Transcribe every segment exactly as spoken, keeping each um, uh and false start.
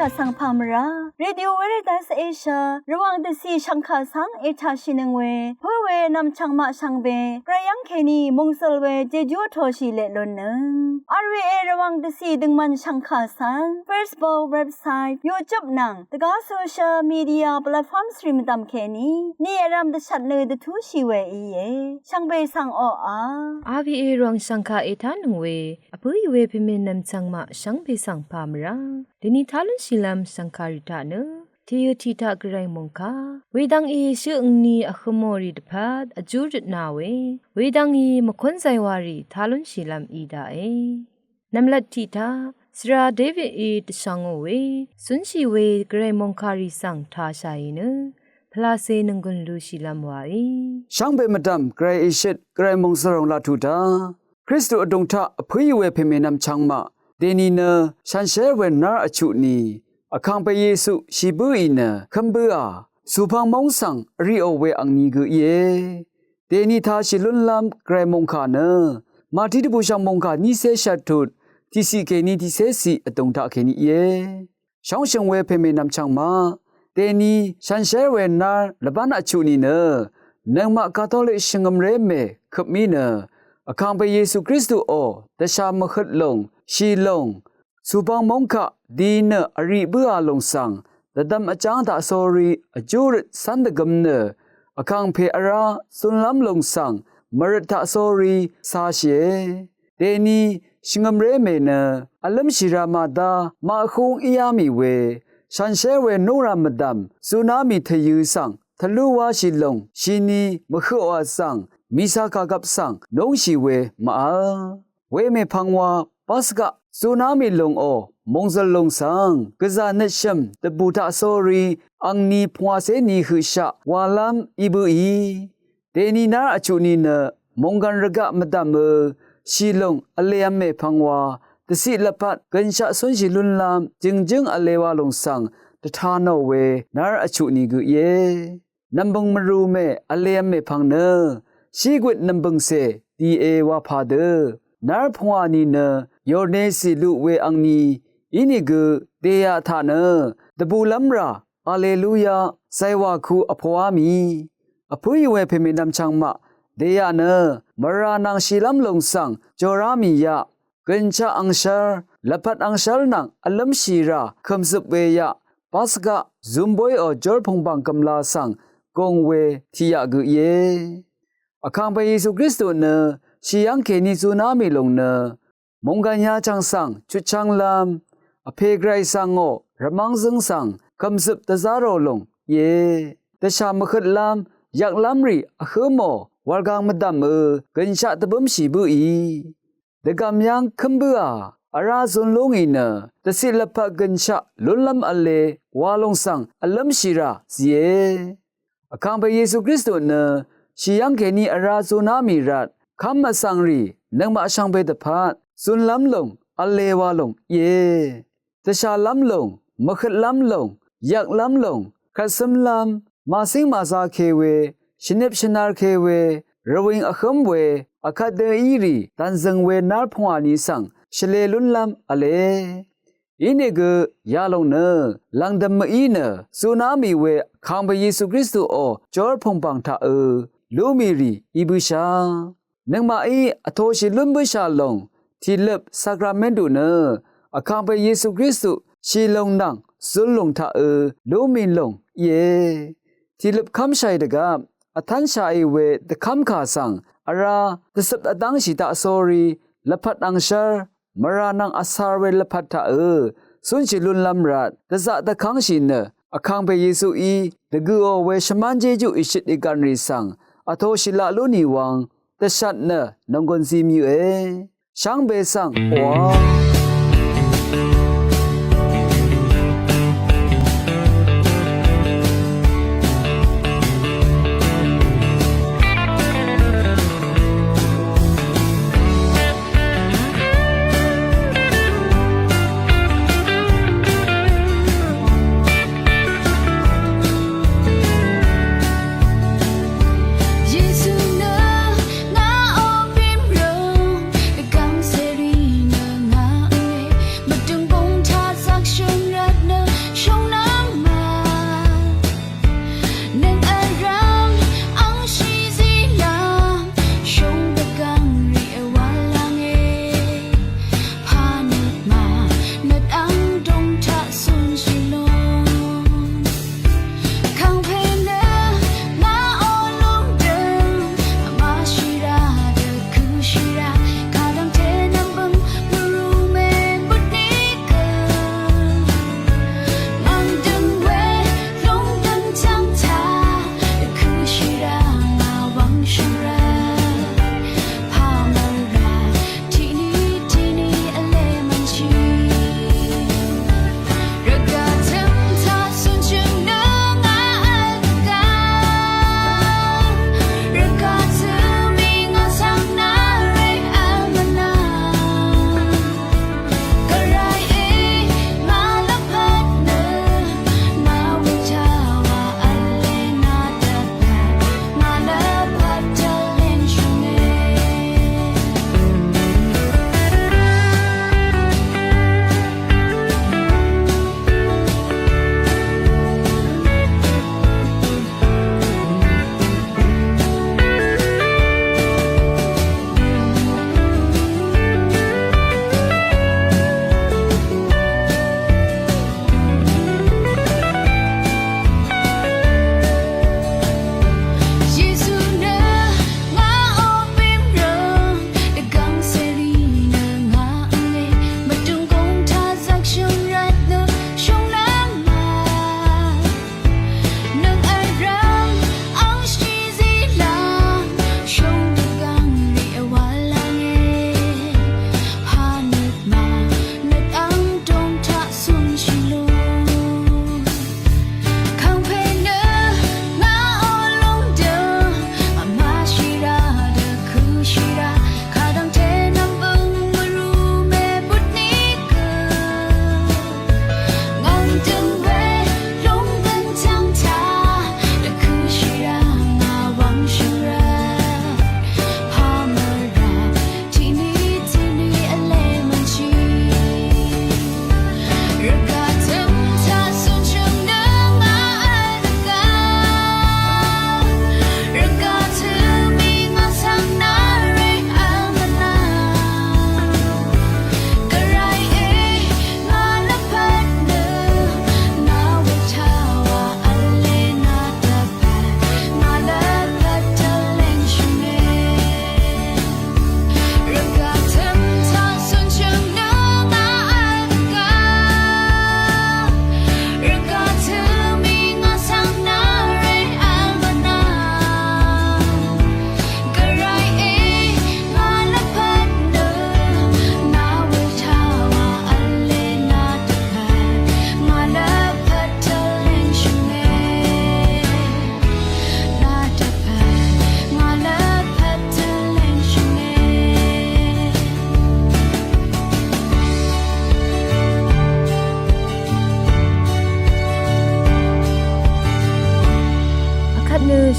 Vsvng pà mvrá Radio Veritas Asia Rvwàng dvcì shvngkà svng ètàshìnøng we pǿ we nv̀mchv̀ng maq shvngbe gvray yv́ng kèní mòngsøl we jejú vtōshì leq lúnnøng. R V A Rvwàng dvcì døngmvn shvngkà svng Facebook, website, YouTube nvng dvgá social media platforms rì mvdv̀m kèní ni vrv̄m dvshvt nø dvtúshì we íe. Shvngbe svng oqà R V A Rvwàng shvngkà ètánøng we vpǿì we pèmè nv̀mchv̀ng maq shvngbe svng pà mvrá dèni tá lúnshìlv́m shvngkà rì taq nø tìyø tiq taq gvray mòngkà wedvng í shøq ngni vhø̄mò rì dvpvt vjú røtna we wedvng í mvkún zaywa rì tá lúnshìlv́m í daqe. Nv̀mlat tiq taq svra David í dvshvngò we zúnshì we gvray mòngkà rì svng tāshàì nø pvlacè nònggùn lúshìlv́m waí. Shvngbe mvdv̀m gvray ìshøt gvray mòngsvròng laq tuq taq Kristu vdùng taq vpǿì we pèmè nv̀mchv̀ng maq dèni nø shànshér we nár vchuq ni Vkàngpè Yesu shì bǿì nø køm bǿà zùpvng móng svng vriqò we angni gø íe. Dèni tāshì lúnlv́m gvray mòngkà nø Màtí dvbùshv̀ng mòngkà nícé shvttut tiqciq kèní tiqcéciq vdùng taq kèní íe. Shóngshø̀ng we pèmè nv̀mchv̀ng maq dèni shànshér we nár lvbán vchuq nìnø nøngmaq Katolik shvngø̀mré mè køpmí nø Vkàngpè Yesu Kristuò dvshà mvhøt lòng shì lòng zùpvng móng kaq di nø vriq bǿà lòng svng dvdvm vjáng taqsórí vjú røt cv́n dvgøm nø Vkàngpè vrá zunlv́m lòng svng mvrøt taqsórí cāshìe. Dèni shvngø̀mré mè nø vlǿmshìra màdá maqhúng íá mì we shànshér we núngrà mvdv̀m zuná mì tvyø̄ svng tvlú wáshì lòng shìni mvhøqò vzv̀ng mìcà kàgvp svng núngshì we màvl. Wemèpvng wa Paska zuná mì lùngò mòngzø̀l lùng svng gvzà nøtshø̀m dvbù taqsórí angni pvngwàcé ni høqshaq walv́m í bǿì. Dèni nár vchuq nìnø mònggv̀n rvgaq mvdv̀mø shì lùng vlev̄m mèpvng wa dvciq lvpat gønshaq cúnshì lúnlv́m jø̀ngjǿng vlewa lòng svng dvtā nò we nár vchuq ni gø íe. Nv̀mbø̀ng mvrù mè vlev̄m mèpvng nø shígøt nv̀mbø̀ngcè dìe wapà dø nár pvngwà nìnø yòrnecì luq we angni ínìgø dèyaq taq nø dvbùlv́mrà Alleluya zaywàku vpoá mì vpǿì we pèmè nv̀mchv̀ng maq dèyaq nø mvrà nvng shìlv́m lòng svng jòrá mì yaq gønshaq angshv́r lvpat angshv́r nvng vlǿmshìrà kø̀mzøp we yaq Paska zunbóyò jórpùngbàng gv̀mla svng gùng we tiqyaq gø íe. Vkàngpè Yesu Kristu nø shì yv́ng kèní zuná mì lùng nø mònggv̀n yachv̀ng svng chutchv́nglv́m vpè gvray svngò rvmv́ng zǿng svng kø̀mzøp dvzá rò lùng íe. Dvshà mvhøtlv́m yvklv́m rì vhǿmò wàlgang mvdv̀mø gønshaq dvbǿmshì bǿì. Dvgv̀m yv́ng kǿm bǿà vrá zun lú ngì nø dvciq lvpat gønshaq lúnlv́m vle wa lòng svng vlǿmshìrà zìe. Vkàngpè Yesu Kristu nø shì yv́ng kèní vrá zuná mì rvt kv́m vsvng rì nøngmaq shvngbe dvpvt zunlv́m lòng vle wa lòng íe. Dvshàlv́m lòng mvhøtlv́m lòng yvklv́m lòng kvtsǿmlv́m màcíng màzake we shvnip shvnarke we rvwìng vhǿm we vkvt dø írì dv̀nzø̀ng we nár pvngwà ni svng shvlē lúnlv́m vle. Inìgø yalòng nø lv̀ngdø̀m mví nø zuná mì we Vkàngpè Yesu Kristuò jórpùngbàng taqø lú mì rì í bǿshá. Nøngmaqí vtoshì lún bǿshà lòng tìløp sakramentu nø Vkàngpè Yesu Kristu shì lòng nvng zun lùng taqø lú mì lòng íe. Tìløp kv́mshàì dvgvp vtv́nshàì we dvkv́mkà svng vrá dvcøp vdv́ngshì taqsórí lvpat angshv́r mvrà nvng vsar we lvpat taqø cúnshì lúnlv́m rvt dvzaq dvkv́ngshì nø Vkàngpè Yesuí dvgø̀ò we shvmán jéjú ìshøt ìgv̀n rì svng vtoshì laq lú nì wvng dvshvt nø nònggùn zimyøqe. Shvngbe svng oq Yesu nø ngàò pimrøng dvgv̀ng cèrì nø ngà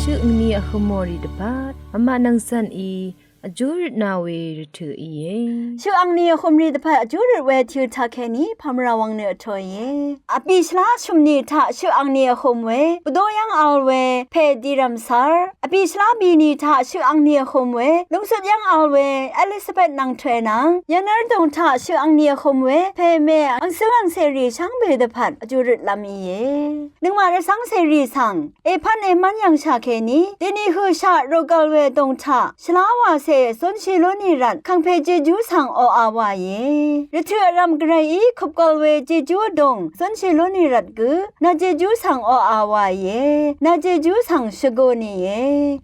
Shøq angni vhø̄m mòrì dvpvt vmaq nvngzv̀n í vjú røtna we rvtø̀ íe. Shøq angni vhø̄m mòrì dvpvt vjú røt we tø̄ taq kèní pàmvrà wvng nø vtō íe. Vbì shvlá shø̀mni taq shøq angni vhø̄m we Bvdó yv́ng vl we Pè Dìrv̀msar. Vbì shvlá bìni taq shøq angni vhø̄m we lúngzøt yv́ng vl we Elizabeth nvng twe nvng Yvnv́rdùng taq shøq angni vhø̄m we Pè Mè angcǿ angcèrì shvngbe dvpvt vjú røtlv́m íe. Nøngmaq rvcv́ng cèrì svng èpv́n èmv́n yv̀ngshà kèní dèni høqshaq rogvl we vdùng taq shvlá wàcè zúnshì lú nì rvt Vkàngpè Jejú svng oqà wàìe. Rvtø̀ vrv̀m Gvrayí kupgvl we Jejú vdùng zúnshì lú nì rvt gø nà Jejú svng oqà wàìe. Nà Jejú svng shvgù nìe.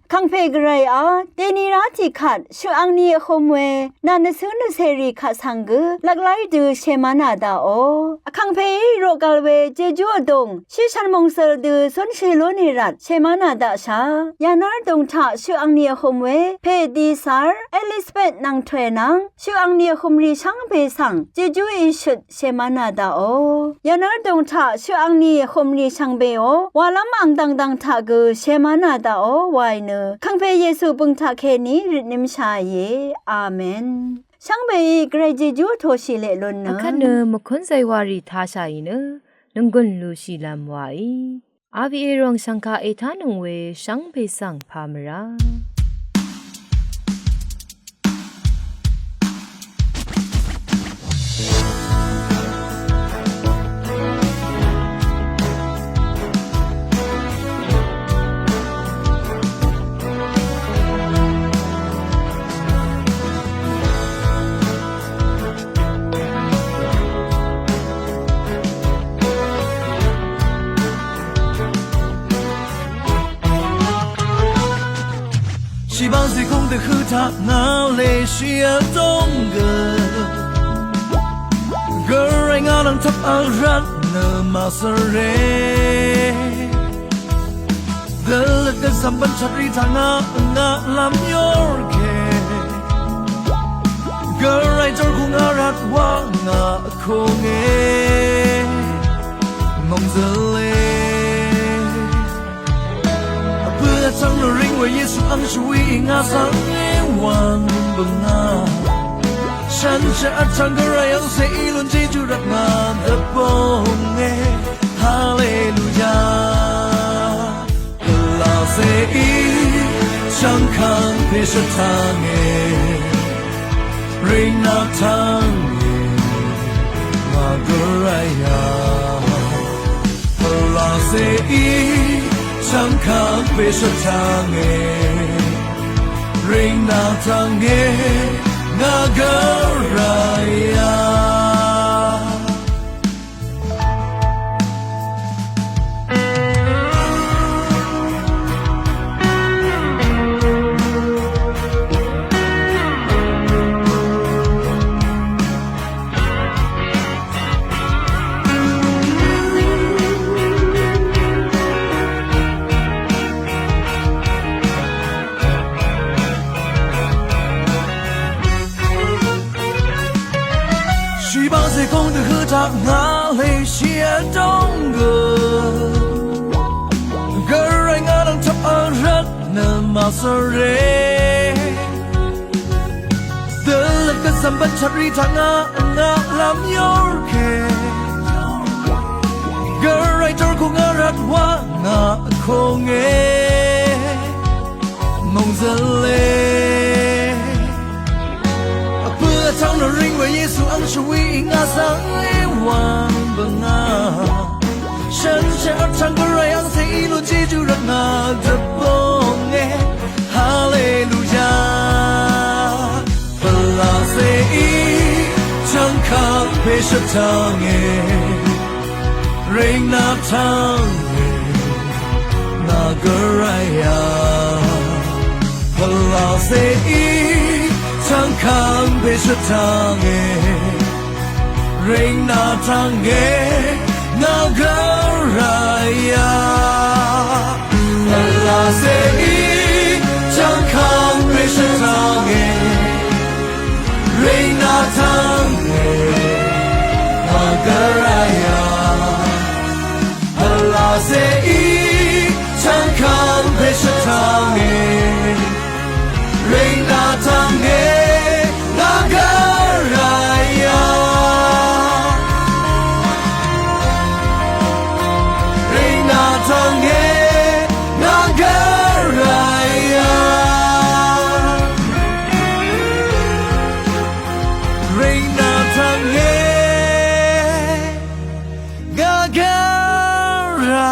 Vkàngpè Gvrayá dèni rá tiqkvt shøq angni vhø̄m we nà nvcǿ nvcèrì kvt svng gø lvklái dø shèmv́nà daqò. Vkàngpèí roqgvl we Jejú vdùng shí shvnmòngzøl dø zúnshì lú nì rvt shèmv́nà daqshà. Yvnv́rdùng taq shøq angni vhø̄m we Pè Dìsar, Elizabeth nvng twe nvng shøq angni vhø̄m mòrì shvngbe svng Jejú í shøt shèmv́nà daqò. Yvnv́rdùng taq shøq angni vhø̄m mòrì shvngbeò wàlv́m ang dv̀ngdv̀ng taq gø shèmv́nà daqò wàì nø Vkàngpè Yesu bø̀ng taq kèní røtnǿmshàìe. Amen. Shvngbeí Gvray Jejú vtōshì leq lún nø vkvt nø mvkún zaywàrì tashàì nø nònggùn lushìlv́m wàí. R V A ròng shv̀ngkà ètánøng we shvngbe svng pàmvrá. Shìbáng zìkúng dvhø taq ngà lèshì vdóng gø. Gvray ngà nvng tvp vrvt nø màsvre. Dvløt dvzv̀m bv́n chvtrì taq ngà ngaqlv́m yórke. Gvray jórkung vrvt wa ngà vkónge mòngzø̀le. Vpø̄ vtv́ng nò ring we Yesu ang shvwi ngà svng e wvng bø̀ngà. Shànshér vtv́ng Gvray angcè í lún Jejú rvt ngà dvbónge. Haleluya. Pvlacèí chv̀ngkv̀ng pè shvtánge. Ring nà tv́nge ngà Gvray a. Pvlacèí chv̀ngkv̀ng pè shvtánge. Ring nà tv́nge ngà Gvray a. Shìbá zègóng dvhø taq ngà lèshì vdóng gø. Gvray ngà nvng tvp vrvt nø màsvre. Dvløt gvzv̀m bv́n chvtrì taq ngà ngaqlv́m yórke. Gvray jórkung vrvt wa ngà vkónge mòngzø̀le. Vpø̄ vtv́ng nò ring we Yesu ang shvwi ngà svng e wvng bø̀ngà. Shànshér vtv́ng Gvray angcè í lún Jejú rvt ngà dvbónge. Haleluya. Pvlacèí chv̀ngkv̀ng pè shvtánge. Ring nà tv́nge ngà Gvray a. Pvlacèí chv̀ngkv̀ng pè shvtánge. Ring nà tv́nge ngà Gvray a. Pvlacèí chv̀ngkv̀ng pè shvtánge. Ring nà tv́nge ngà Gvray a. Pvlacèí chv̀ngkv̀ng pè shvtánge. Gvray.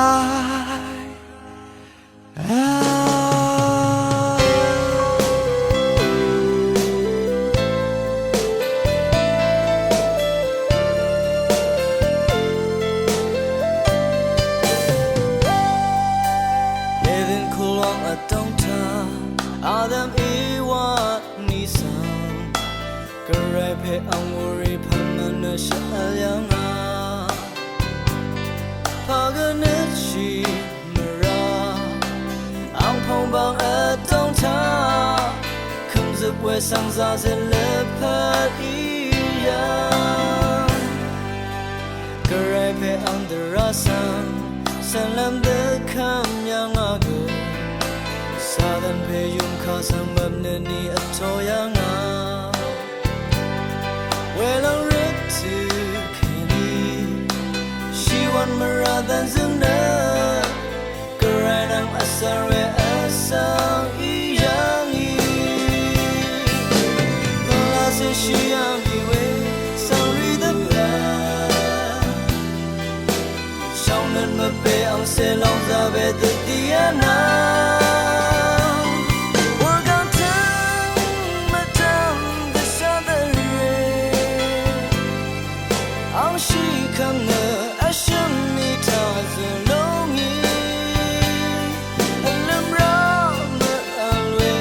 Yedin kulong adong ta, Adam Iwa nisang. Gvray pè ang wuri pvmvn nø shvl yv̀ngà. Pagvnøt shì mvra. Ang pong bang vtong ta. Kvmzøp we svngza zø lvpat í yv̀ng. Gvray pè ang dvra svng. Svnlvm dvkvm yv̀ngà gø. Satan pè yùngkà svng bvp nø ni vto yv̀ngà. Welòng røt tø kèní shìwv̀n mvrà dv̀nzø̀ng nø Gvray nvng vsvr we vsvng í yv̀ngì. Vlacè shì yv̀ngì we svng rì dvpvt. Shvngnøt mvpè angcè lòng zà we dvdì vnvng. Wurgvng tøng mvdv̀m dvshà dvrè. Angshì kvmnø vshø̀m mì taq zø̀ lúngì. Vlø̀m rá mvvl we.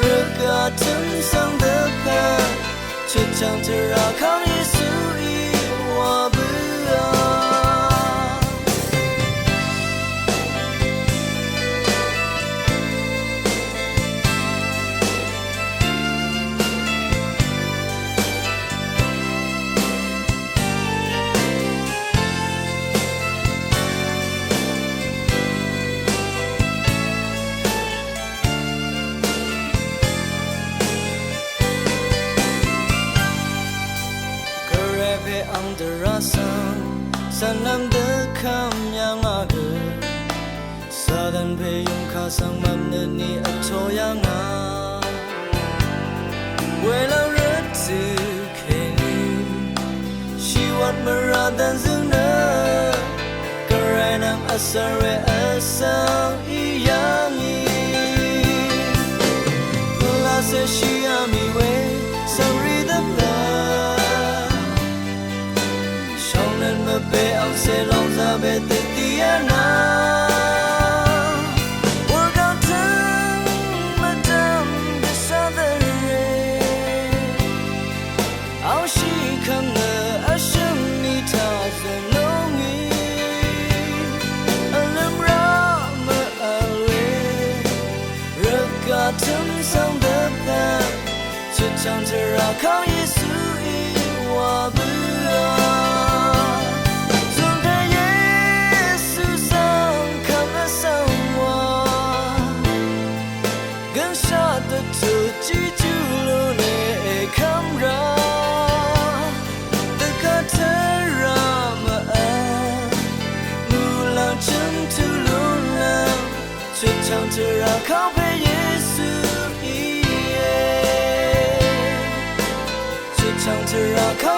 Rvgaq tø̀m svng dvpvt. Chøtchv̀ng tvrà kv́m Yesuí wa bǿà. Gvray pè ang dvra svng, svnlvm dvkvm yv̀ngà gø. Satan pè yùngkà svng mvpnøt ni vtō yv̀ngà. Welòng røt tø kèní shìwvt mvrà dv̀nzø̀ng nø Gvray nvng vsvr we vsvng í yv̀ngì. Pvlacè shì yà mì we svng rì dvpvt. Shvngnøt mvpè angcè lòng zà we dvdì vnvng. Wurgvng tøng mvdv̀m dvshà dvrè. Angshì kvmnø vshø̀m mì taq zø̀ lúngì. Vlø̀m rá mvvl we. Rvgaq tø̀m svng dvpvt. Chøtchv̀ng tvrà kv́m Yesuí wa bǿà. Zùngkvt Yesu svng kvmvt svng wa. Gønshaq dvtut tiqtu lúnlé èkv́m rá. Dvgvt tvrà mvvl. Muqlàng chø̀m tuq lúnlv́m. Chøtchv̀ng tvrà kv́m pè Yesu íe. Chøtchv̀ng tvrà kv́m